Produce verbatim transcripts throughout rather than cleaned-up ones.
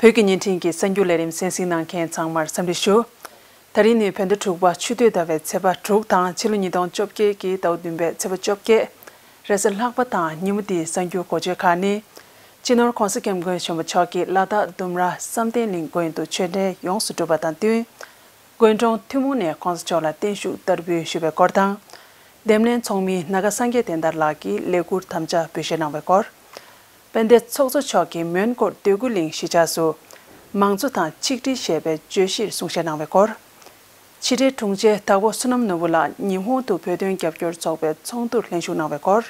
བོད་ཀྱི་བརྙན་འཕྲིན་གྱི་གསར་འགྱུར་ལས་རིམ་གསན་གཟིགས་གནང་མཁན་ཚང་མར་འཚམས་འདྲི་ཞུ། ད་རིང་ནི་བོད་ཟླ་དྲུག་པ་ཆུ་སྟོད་ཟླ་བའི་ཚེས་པ་དྲུག་དང་ཕྱི་ལོ་ཉིས་སྟོང་བཅོ་བརྒྱད་ཀྱི་ཟླ་བ་བདུན་པའི་ཚེས་པ་བཅོ་བརྒྱད། རེས་གཟའ་ལྷག་པ་དང་ཉིན་མོ་འདིའི་གསར་འགྱུར་འགོ་བརྗོད་ཁག་ནི། སྤྱི་ནོར་༧གོང་ས་༧སྐྱབས་མགོན་ཆེན་པོ་མཆོག་གིས་ལ་དྭགས་ལྡུམ་ར་བསམ་གཏན་གླིང་དགོན་དུ་ཆོས་འབྲེལ་ཡོངས་སུ་གྲུབ་པ་དང་བསྟུན། དགོན་གྲོང་ཐུན་མོང་ནས་༧གོང་ས་མཆོག་ལ་བརྟན་བཞུགས་བསྟར་འབུལ་ཞུས་པའི་སྐོར་དང་། འདེམས་ལྷན་ཚོགས་མི་ནཱ་ག་སངས་རྒྱས་བསྟན་དར་ལགས་ཀྱིས་ལས་འཁུར་དམ་བཅའ་འབུལ་བཞེས་གནང་བའི་སྐོར། དཔལ་ལྡན་ཚོགས་གཙོ་མཆོག་གིས་མོན་གྷོ་འདོད་རྒུ་གླིང་གཞིས་ཆགས་སུ། མང་གཙོ་དང་ཆིག་སྒྲིལ་ཞེས་པའི་བརྗོད་གཞིར་གསུང་བཤད་གནང་བའི་སྐོར། ཕྱི་དྲིལ་དྲུང་ཆེ་དྭགས་པོ་བསོད་ནམས་ནོར་བུ་ལགས་ཉི་ཧོང་དུ་བོད་དོན་རྒྱབ་སྐྱོར་ཚོགས་པའི་ཚོགས་འདུར་ལྷན་ཞུགས་གནང་བའི་སྐོར།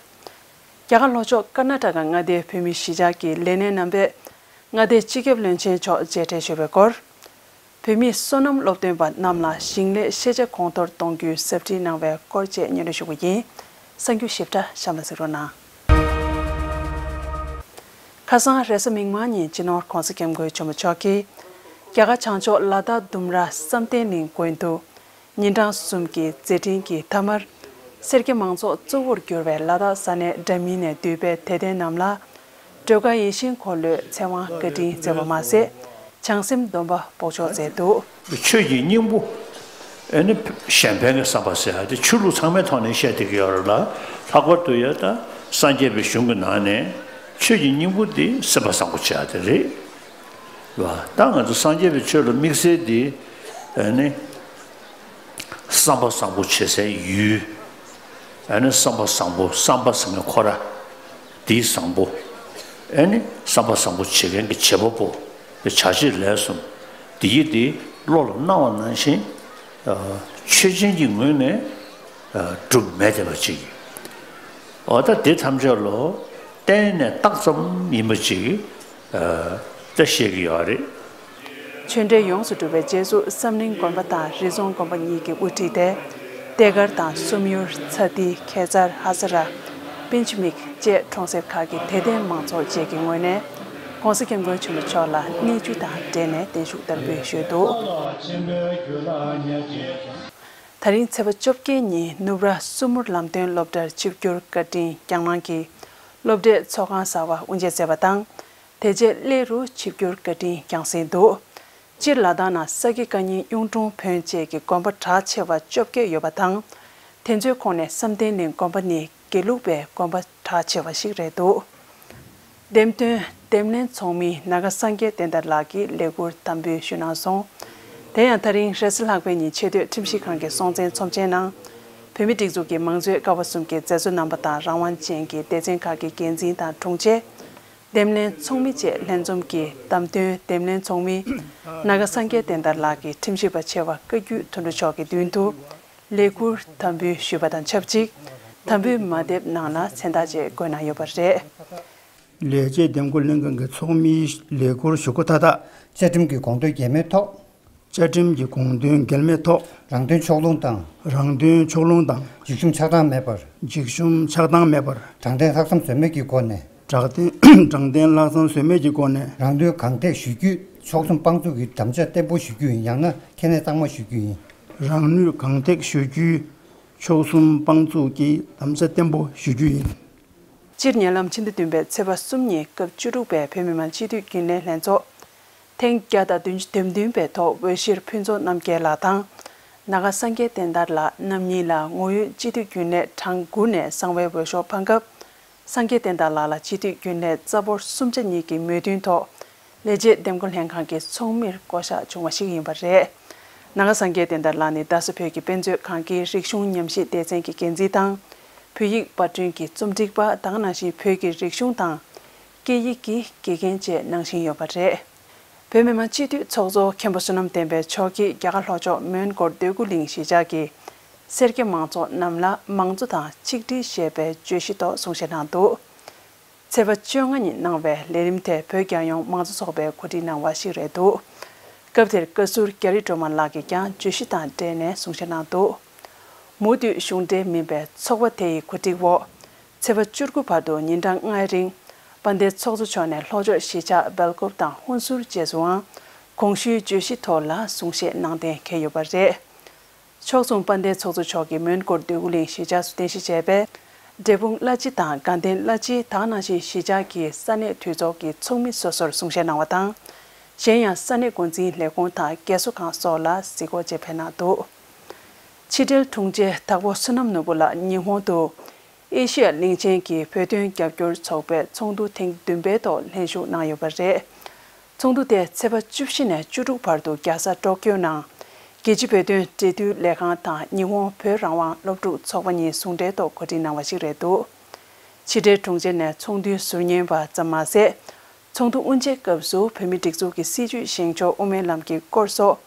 རྒྱ་གར་ལྷོ་ཕྱོགས་ཀར་ན་ཊ་ཀ་མངའ་སྡེའི་བོད་མིའི་གཞིས་ཆགས་ཀྱི་ལས་སྣེ་རྣམ་པས་མངའ་སྡེའི་སྤྱི་ཁྱབ་བློན་ཆེན་མཆོག་མཇལ་འཕྲད་ཞུས་པའི་སྐོར། བོད་མིའི་སོ་ནམ་སློབ་སྟོན་པ་རྣམས་ལ་ཞིང་ལས་ཤེས་བྱ་གོང་མཐོར་གཏོང་རྒྱུའི་ཟབ་ཁྲིད་གནང་བའི་སྐོར་བཅས་སྙན་སྒྲོན་ཞུ་རྒྱུ་ཡིན། གསར་འགྱུར་ཞིབ་ཕྲ་གཤམ་ལ་གཟིགས་རོགས་གནང་། ཁ་སང་རེས་གཟའ་མིག་དམར་ཉིན་སྤྱི་ནོར་༧གོང་ས་༧སྐྱབས་མགོན་ཆེན་པོ་མཆོག་གིས། རྒྱ་གར་བྱང་ཕྱོགས་ལ་དྭགས་ལྡུམ་ར་བསམ་གཏན་གླིང་དགོན་དུ། ཉིན་གྲངས་གསུམ་གྱི་མཛད་འཕྲིན་གྱི་མཐའ་མར། སེར་སྐྱ་མང་ཚོགས་གཙོ་བོར་གྱུར་བའི་ལ་དྭགས་ས་གནས་འདྲ་མིན་ནས་འདུས་པའི་དད་ལྡན་རྣམས་ལ། སྒྲོལ་དཀར་ཡིད་བཞིན་འཁོར་ལོའི་ཚེ་དབང་བཀའ་དྲིན་སྩལ་བ་མ་ཟད། བྱང་སེམས་སྡོམ་པ་འབོགས་ཆོག་མཛད་འདུག། ཆོས་ཀྱི་སྙིང་པོ། ཨེ་ནི་གཞན་ཕན་གྱི་བསམ་པ་ཟེར་ཡ་དེ་ཆོས་ལུགས་ཚང་མའི་ཐོག་ནས་བཤད་བསྡད་ཀྱི་ཡོད་རེད་ལ། ལྷག་པར་དུ་ཡ་ད་སངས་རྒྱས་པའི་གཞུང་གི་ནང་ནས་ཆོས་ཀྱི་སྙིང་པོ་དེ་སེམས་པ་བཟང་པོ་བྱེད་ཡ་དེ་རེད། རེད་བ། ད་ང་ཚོ་སངས་རྒྱས་པའི་ཆོས་ལ་དམིགས་བསལ་དེ་ཨེ་ནི། བསམ་པ་བཟང་པོ་བྱེད་སའི་ཡུལ། ཨ་ནི་བསམ་པ་བཟང་པོ་བསམ་པ་ཟེར་མཁན་ཁོ་ར། དེའི་བཟང་པོ། ཨ་ནི་བསམ་པ་བཟང་པོ་བྱེད་མཁན་གྱི་བྱེད་པ་པོ། བྱ་བྱེད་ལས་གསུམ། དེ་ཡི་དེ་བློ་ལ་སྣང་བ་ནང་བཞིན། ཆོས་ཅན་གྱི་ངོས་ནས། གྲུབ་མེད་བསྡད་པ་ཅིག། འོ་ད་དེ་ཐམས་ཅད་ལོ། གཏན་ནས་རྟགས་ཙམ་ཡིན་པ་ཅིག། ད་བཤད་ཀྱི་ཡོད་རེད། ཆོས་འབྲེལ་ཡོངས་སུ་གྲུབ་པའི་རྗེས་སུ་བསམ་གླིང་དགོན་པ་དང་རི་རྫོང་དགོན་པ་གཉིས་ཀྱིས་དབུ་ཁྲིད་དེ། ལྟེ་མཁར་དང་སུམ་ཡུར་ཚ་ཏི་ཁེ་ཛར་ཧ་ས་ར། པིན་ཆི་མིག་བཅས་གྲོང་གསེབ་ཁག་གི་དད་ལྡན་མང་ཚོགས་བཅས་ཀྱི་ངོས་ནས་༧གོང་ས་༧སྐྱབས་མགོན་ཆེན་པོ་མཆོག་ལ་གནས་ཆུ་དང་འབྲེལ་ནས་བརྟན་བཞུགས་བསྟར་འབུལ་ཞུས་འདུག། ད་རིང་ཚེས་པ་བཅོ་བརྒྱད་ཉིན་ནུབ་ར་སུ་མུར་ལམ་སྟོན་སློབ་གྲྭར་ཆིབས་བསྒྱུར་བཀའ་དྲིན་བསྐྱངས་གནང་གིས་སློབ་གྲྭའི་ཚོགས་ཁང་གསར་པ་དབུ་འབྱེད་མཛད་པ་དང་། དེ་རྗེས་སླེ་རུ་ཆིབས་བསྒྱུར་བཀའ་དྲིན་བསྐྱངས་ཟིན་འདུག། སྤྱིར་ལ་དྭགས་ནང་ས་དགེ་བཀའ་རྙིང་གཡུང་དྲུང་བོན་བཅས་ཀྱི་དགོན་པ་གྲགས་ཆེ་བ་བཅོ་བརྒྱད་ཡོད་པ་དང་། དེ་ཚོའི་ཁོངས་ནས་བསམ་གཏན་གླིང་དགོན་པ་ནི་དགེ་ལུགས་པའི་དགོན་པ་གྲགས་ཆེ་བ་ཞིག་རེད་འདུག། འདེམས་ཐོན་འདེམས་ལྷན་ཚོགས་མི་ནཱ་ག་སངས་རྒྱས་བསྟན་དར་ལགས་ཀྱིས་ལས་འཁུར་དམ་འབུལ་ཞུས་གནང་སོང་། དེ་ཡང་ད་རིང་རེས་གཟའ་ལྷག་པའི་ཉིན་ཆེས་མཐོའི་ཁྲིམས་ཞིབ་ཁང་གི་སྲོང་བཙན་ཚོམས་ཆེན་ནང་། བོད་མིའི་སྒྲིག་འཛུགས་ཀྱི་མང་གཙོའི་ཀ་བ་གསུམ་གྱི་མཛད་གཙོ་རྣམ་པ་དང་རང་དབང་ཅན་གྱི་སྡེ་ཚན་ཁག་གི་འགན་འཛིན་དང་དྲུང་ཆེ། འདེམས་ལྷན་ཚོགས་མི་བཅས་ལྷན་འཛོམས་ཀྱིས་བདམས་ཐོན་འདེམས་ལྷན་ཚོགས་མི་ནཱ་ག་སངས་རྒྱས་བསྟན་དར་ལགས་ཀྱིས་ཁྲིམས་ཞིབ་པ་ཆེ་བ་བཀའ་བརྒྱུད་དོན་གྲུབ་མཆོག་གི་མདུན་དུ་ལས་འཁུར་དམ་འབུལ་ཞུས་པ་དང་ཆབས་ཅིག། དམ་འབུལ་མ་དེབ་ནང་ལ་མཚན་རྟགས་བཅས་འགོད་གནང་ཡོད་པ་རེད། ལས་བྱེད་འདེམས་བསྐོ་ལྷན་ཁང་གི་ཚོགས་མིའི་ལས་འཁུར་ཞུ་སྒོ་མཐའ་དག། བཅའ་ཁྲིམས་ཀྱི་དགོངས་དོན་འགལ་མེད་ཐོག། བཅའ་ཁྲིམས་ཀྱི་དགོངས་དོན་འགལ་མེད་ཐོག། རང་དོན་ཕྱོགས་ལྷུང་དང་། རང་དོན་ཕྱོགས་ལྷུང་དང་། འཇིགས་ཞུམ་ཆགས་སྡང་མེད་པར། འཇིགས་ཞུམ་ཆགས་སྡང་མེད་པར། དྲང་བདེན་ལྷག་བསམ་ཟོལ་མེད་ཀྱི་སྒོ་ནས། དྲང་བདེན་དྲང་བདེན་ལྷག་བསམ་ཟོལ་མེད་ཀྱི་སྒོ་ནས། རང་དོན་གང་ཐེག་ཞུ་རྒྱུའི་ཕྱོགས་གསུམ་དཔང་བཙུགས་ཀྱི་དམ་བཅའ་བརྟན་པོ་ཞུ་རྒྱུ་ཡིན། ཡང་ན་ཁེ་ནས་གཙང་མ་ཞུ་རྒྱུ་ཡིན། རང་ནུས་གང་ཐེག་ཞུ་རྒྱུའི་ཕྱོགས་གསུམ་དཔང་བཙུགས་ཀྱི་དམ་བཅའ་བརྟན་པོ་ཞུ་རྒྱུ་ཡིན། སྤྱིར་ཉེ་ལམ་ཕྱི་ཟླ་བདུན་པའི་ཚེས་པ་གསུམ་ཉིན་སྐབས་བཅུ་དྲུག་པའི་བོད་མི་མང་སྤྱི་འཐུས་རྒྱུན་ལས་ལྷན་ཚོགས། ཐེངས་བརྒྱ་དང་བདུན་ཅུ་དོན་བདུན་པའི་ཐོག་འོས་གཞིར་ཕུན་ཚོགས་རྣམ་རྒྱལ་ལགས་དང་། ནཱ་ག་སངས་རྒྱས་བསྟན་དར་ལགས་རྣམ་གཉིས་ལ་ངོ་ཡོད་སྤྱི་འཐུས་རྒྱུན་ལས་གྲངས་དགུ་ནས་གསང་བའི་འོས་ཤོག་འཕངས་སྐབས། སངས་རྒྱས་བསྟན་དར་ལགས་ལ་སྤྱི་འཐུས་རྒྱུན་ལས་རྩ་འབོར་གསུམ་ཆ་གཉིས་ཀྱི་མོས་མཐུན་ཐོག་ལས་བྱེད་འདེམས་བསྐོ་ལྷན་ཁང་གི་ཚོགས་མིར་བསྐོ་གཞག་བྱུང་བ་ཞིག་ཡིན་པ་རེད། ནཱ་ག་སངས་རྒྱས་བསྟན་དར་ལགས་ནི་རྡ་ས་བོད་ཀྱི་དཔེ་མཛོད་ཁང་གི་རིག་གཞུང་ཉམས་ཞིབ་སྡེ་ཚན་གྱི་འགན་འཛིན་དང་། བོད་ཡིག་པར་སྐྲུན་གྱི་རྩོམ་སྒྲིག་པ་དང་ནང་བཞིན་བོད་ཀྱི་རིག་གཞུང་དང་། སྐད་ཡིག་གི་དགེ་རྒན་བཅས་གནང་བཞིན་ཡོད་པ་རེད། བོད་མི་མང་སྤྱི་འཐུས་ཚོགས་གཙོ་མཁན་པོ་བསོད་ནམས་བསྟན་འཕེལ་མཆོག་གིས་རྒྱ་གར་ལྷོ་ཕྱོགས་མོན་གྷོར་འདོད་རྒུ་གླིང་གཞིས་ཆགས་ཀྱི་སེར་སྐྱ་མང་ཚོགས་རྣམས་ལ་མང་གཙོ་དང་ཆིག་སྒྲིལ་ཞེས་པའི་བརྗོད་གཞི་ཐོག་གསུང་བཤད་གནང་འདུག། ཚེས་པ་བཅོ་ལྔ་ཉིན་གནང་བའི་ལས་རིམ་དེ་བོད་རྒྱལ་ཡོངས་མང་གཙོ་ཚོགས་པས་གོ་སྒྲིག་གནང་བ་ཞིག་རེད་འདུག། སྐབས་དེར་བཀའ་ཟུར་རྒྱ་རི་སྒྲོལ་མ་ལགས་ཀྱིས་ཀྱང་བརྗོད་གཞི་དང་འབྲེལ་ནས་གསུང་བཤད་གནང་འདུག། མུ་མཐུད་གཞུང་འབྲེལ་མིན་པའི་ཚོགས་པ་དེ་ཡི་གོ་སྒྲིག་འོག། ཚེས་པ་བཅུ་དགུ་བར་དུ་ཉིན་གྲངས་ལྔའི་རིང་། དཔལ་ལྡན་ཚོགས་གཙོ་མཆོག་ནས་ལྷོ་ཕྱོགས་གཞིས་ཆགས་སྦེལ་ཀོབ་དང་ཧུན་སུར་བཅས་སུའང་གོང་ཞུས་བརྗོད་གཞི་ཐོག་ལ་གསུང་བཤད་གནང་གཏན་འཁེལ་ཡོད་པ་རེད། ཕྱོགས་མཚུངས་དཔལ་ལྡན་ཚོགས་གཙོ་མཆོག་གིས་མོན་གྷོར་འདོད་རྒུ་གླིང་གཞིས་ཆགས་སུ་རྟེན་གཞི་བྱས་པའི་འབྲས་སྤུངས་བླ་སྤྱི་དང་དགའ་ལྡན་བླ་སྤྱི་དང་ནང་བཞིན་གཞིས་ཆགས་ཀྱི་ས་གནས་འཐུས་ཚོགས་ཀྱི་ཚོགས་མི་སོ་སོར་གསུང་བཤད་གནང་བ་དང་། གཞན་ཡང་ས་གནས་འགོ་འཛིན་ལས་ཁུངས་དང་རྒས་གསོ་ཁང་སོགས་ལ་གཟིགས་སྐོར་བཅས་ཕེབས་གནང་འདུག་ཕྱི་འབྲེལ་དྲུང་ཆེ་དྭགས་པོ་བསོད་ནམས་ནོར་བུ་ལགས་ཉི་ཧོང་དུ་ཨེ་ཤི་ཡ་གླིང་ཆེན་གྱི་བོད་དོན་རྒྱབ་སྐྱོར་ཚོགས་པའི་ཚོགས་འདུ་ཐེངས་བདུན་པའི་ཐོག་ལྷན་ཞུགས་གནང་ཡོད་པ་རེད། ཚོགས་འདུ་དེ་ཚེས་པ་བཅུ་བཞི་ནས་བཅུ་དྲུག་བར་དུ་རྒྱལ་ས་ཀྲོ་ཀྱོ་ནང་རྒྱལ་སྤྱི་བོད་དོན་འབྲེལ་མཐུད་ལས་ཁང་དང་ཉི་ཧོང་བོད་རང་དབང་སློབ་ཕྲུག་ཚོགས་པ་གཉིས་ཟུང་འབྲེལ་ཐོག་གོ་སྒྲིག་གནང་བ་ཞིག་རེད་འདུག་ཕྱི་འབྲེལ་དྲུང་ཆེ་ནས་ཚོགས་འདུའི་ཟུར་ཉན་པ་ཙམ་མ་ཟད། ཚོགས་འདུ་དབུ་འབྱེད་སྐབས་སུ་བོད་མིའི་སྒྲིག་འཛུགས་ཀྱི་སྲིད་བྱུས་བཞེངས་ཕྱོགས་དབུ་མའི་ལམ་གྱི་སྐོར་སོགས་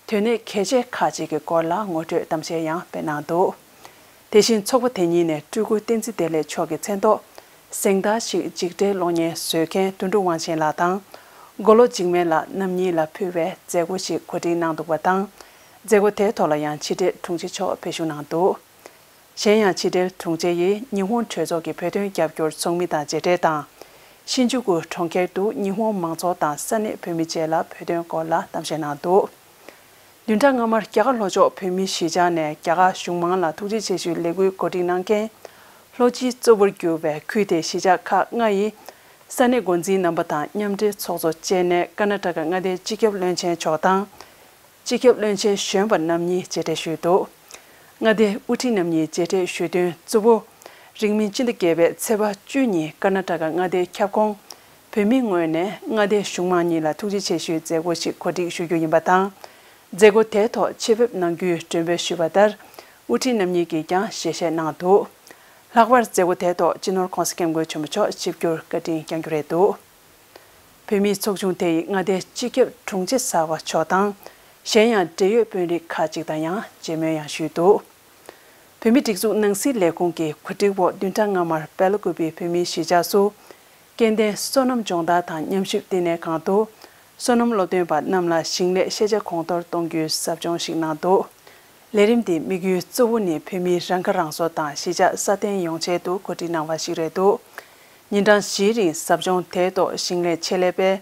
དོན་གནད་གལ་ཆེ་ཁག་ཅིག་གི་སྐོར་ལ་ངོ་སྤྲོད་གཏམ་བཤད་ཡང་སྤེལ་གནང་འདུག་དེ་བཞིན་ཚོགས་པ་དེ་གཉིས་ནས་སྤྲུལ་སྐུ་བསྟན་འཛིན་བདེ་ལེགས་མཆོག་གི་མཚན་ཐོག་གཟེངས་རྟགས་ཤིག་འཇིགས་བྲལ་གློག་བརྙན་བཟོ་མཁན་དོན་གྲུབ་དབང་ཆེན་ལགས་དང་། མགོ་ལོག་འཇིགས་མེད་ལགས་རྣམ་གཉིས་ལ་ཕུལ་བའི་མཛད་སྒོ་ཞིག་གོ་སྒྲིག་གནང་འདུག་པ་དང་། མཛད་སྒོ་དེའི་ཐོག་ལ་ཡང་ཕྱི་འབྲེལ་དྲུང་ཆེ་མཆོག་ཕེབས་ཞུགས་གནང་འདུག་གཞན་ཡང་ཕྱི་འབྲེལ་དྲུང་ཆེ་ཡིས་ཉི་ཧོང་གྲོས་ཚོགས་ཀྱི་བོད་དོན་རྒྱབ་སྐྱོར་ཚོགས་མི་དང་མཇལ་འཕྲད་དང་། ཤིན་ཇུ་ཀུ་གྲོང་ཁྱེར་དུ་ཉི་ཧོང་མང་ཚོགས་དང་ས་གནས་བོད་མི་བཅས་ལ་བོད་དོན་སྐོར་ལ་གཏམ་བཤད་གནང་འདུག་བདུན་ཕྲག་སྔ་མར་རྒྱ་གར་ལྷོ་ཕྱོགས་བོད་མིའི་གཞིས་ཆགས་ནས་རྒྱ་གར་གཞུང་མང་ལ་ཐུགས་རྗེ་ཆེ་ཞུའི་ལས་འགུལ་གོ་སྒྲིག་གནང་མཁན། ལྷོ་སྤྱི་གཙོ་བོར་གྱུར་བའི་ཁུལ་དེའི་གཞིས་ཆགས་ཁག་ལྔ་ཡི་ས་གནས་འགོ་འཛིན་རྣམ་པ་དང་མཉམ་འབྲེལ་ཚོགས་གཙོ་བཅས་ནས་ཀར་ན་ཊ་ཀ་མངའ་སྡེའི་སྤྱི་ཁྱབ་བློན་ཆེན་མཆོག་དང་། སྤྱི་ཁྱབ་བློན་ཆེན་གཞོན་པ་རྣམ་གཉིས་མཇལ་འཕྲད་ཞུས་འདུག་མངའ་སྡེའི་དབུ་ཁྲིད་རྣམ་གཉིས་མཇལ་འཕྲད་ཞུ་དོན་གཙོ་བོ། རིང་མིན་སྤྱི་ཟླ་བརྒྱད་པའི་ཚེས་པ་བཅུ་ཉིན་ཀར་ན་ཊ་ཀ་མངའ་སྡེའི་ཁྱབ་ཁོངས་བོད་མིའི་ངོས་ནས་མངའ་སྡེའི་གཞུང་མང་གཉིས་ལ་ཐུགས་རྗེ་ཆེ་ཞུའི་མཛད་སྒོ་ཞིག་གོ་སྒྲིག་ཞུ་རྒྱུ་ཡིན་པ་དང་། མཛད་སྒོ་དེའི་ཐོག་ཆེད་ཕེབས་གནང་རྒྱུའི་མགྲོན་འབོད་ཞུས་པ་ལྟར། དབུ་ཁྲིད་རྣམ་གཉིས་ཀྱིས་ཀྱང་ཞལ་བཞེས་གནང་འདུག་ལྷག་པར་མཛད་སྒོ་དེའི་ཐོག་སྤྱི་ནོར་༸གོང་ས་༸སྐྱབས་མགོན་ཆེན་པོ་མཆོག་ཆིབས་བསྒྱུར་བཀའ་དྲིན་བསྐྱང་རྒྱུ་རེད་འདུག་བོད་མིའི་ཚོགས་ཆུང་དེ་ཡི་མངའ་སྡེའི་སྤྱི་ཁྱབ་དྲུང་ཆེ་གསར་པ་མཆོག་དང་། གཞན་ཡང་འབྲེལ་ཡོད་དཔོན་རིགས་ཁག་ཅིག་དང་ཡང་མཇལ་མོལ་ཡང་ཞུས་འདུག་བོད་མིའི་སྒྲིག་འཛུགས་ནང་སྲིད་ལས་ཁུངས་ཀྱི་གོ་སྒྲིག་འོག་བདུན་ཕྲག་སྔ་མར་སྦེལ་ཀོབ་པི་བོད་མིའི་གཞིས་ཆགས་སུ། སྐྱེ་ལྡན་སོ་ནམ་སྦྱོང་བརྡར་དང་ཉམས་ཞིབ་བསྟི་གནས་ཁང་དུ། སོ་ནམ་སློབ་སྟོན་པ་རྣམས་ལ་ཞིང་ལས་ཤེས་བྱ་གོང་མཐོར་གཏོང་རྒྱུའི་ཟབ་སྦྱོང་ཞིག་གནང་འདུག་ལས་རིམ་འདིའི་དམིགས་ཡུལ་གཙོ་བོ་ནི་བོད་མིའི་རང་ཁ་རང་གསོ་དང་གཞིས་ཆགས་སྲ་བརྟན་ཡོང་ཆེད་དུ་གོ་སྒྲིག་གནང་བ་ཞིག་རེད་འདུག་ཉིན་གྲངས་བཞིའི་རིང་ཟབ་སྦྱོང་དེའི་ཐོག་ཞིང་ལས་ཆེད་ལས་པས།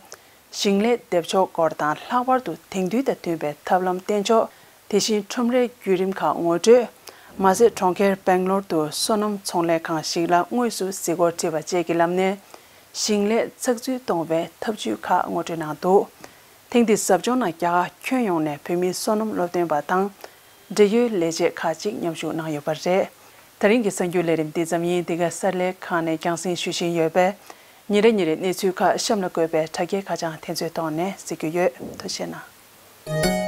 ཞིང་ལས་འདེབས་ཕྱོགས་སྐོར་དང་ལྷག་པར་དུ་དེང་དུས་དང་མཐུན་པའི་ཐབས་ལམ་བསྟེན་ཕྱོགས། དེ་བཞིན་ཁྲོམ་རའི་བརྒྱུད་རིམ་ཁག་ངོ་སྤྲོད། མ་ཟད་གྲོང་ཁྱེར་སྦེང་ལོར་དུ་སོ་ནམ་ཚོང་ལས་ཁང་ཞིག་ལ་དངོས་སུ་གཟིགས་སྐོར་ཁྲིད་པ་བཅས་ཀྱི་ལམ་ནས། ཞིང་ལས་ཚགས་ཚུད་གཏོང་བའི་ཐབས་ཇུས་ཁག་ངོ་སྤྲོད་གནང་འདུག་ཐེངས་འདིའི་ཟབ་སྦྱོང་ནང་རྒྱ་གར་ཁྱོན་ཡོངས་ནས་བོད་མིའི་སོ་ནམ་སློབ་སྟོན་པ་དང་། འབྲེལ་ཡོད་ལས་བྱེད་ཁག་ཅིག་མཉམ་ཞུགས་གནང་ཡོད་པ་རེད། ད་རིང་གི་གསར་འགྱུར་ལས་རིམ་འདི་ཙམ་ཡིན། འདི་ག་གསར་ལས་ཁང་ནས་རྒྱང་སྲིང་ཞུ་བཞིན་ཡོད་པས། ཉིན་རེ་ཉིན་རེ་གནས་ཚུལ་ཁག་གཤམ་ལ་འཁོད་པའི་དྲ་རྒྱའི་ཁ་བྱང་དེ་ཚོའི་ཐོག་ནས་གཟིགས་རྒྱུ་ཡོད། ཐུགས་རྗེ་གནང་།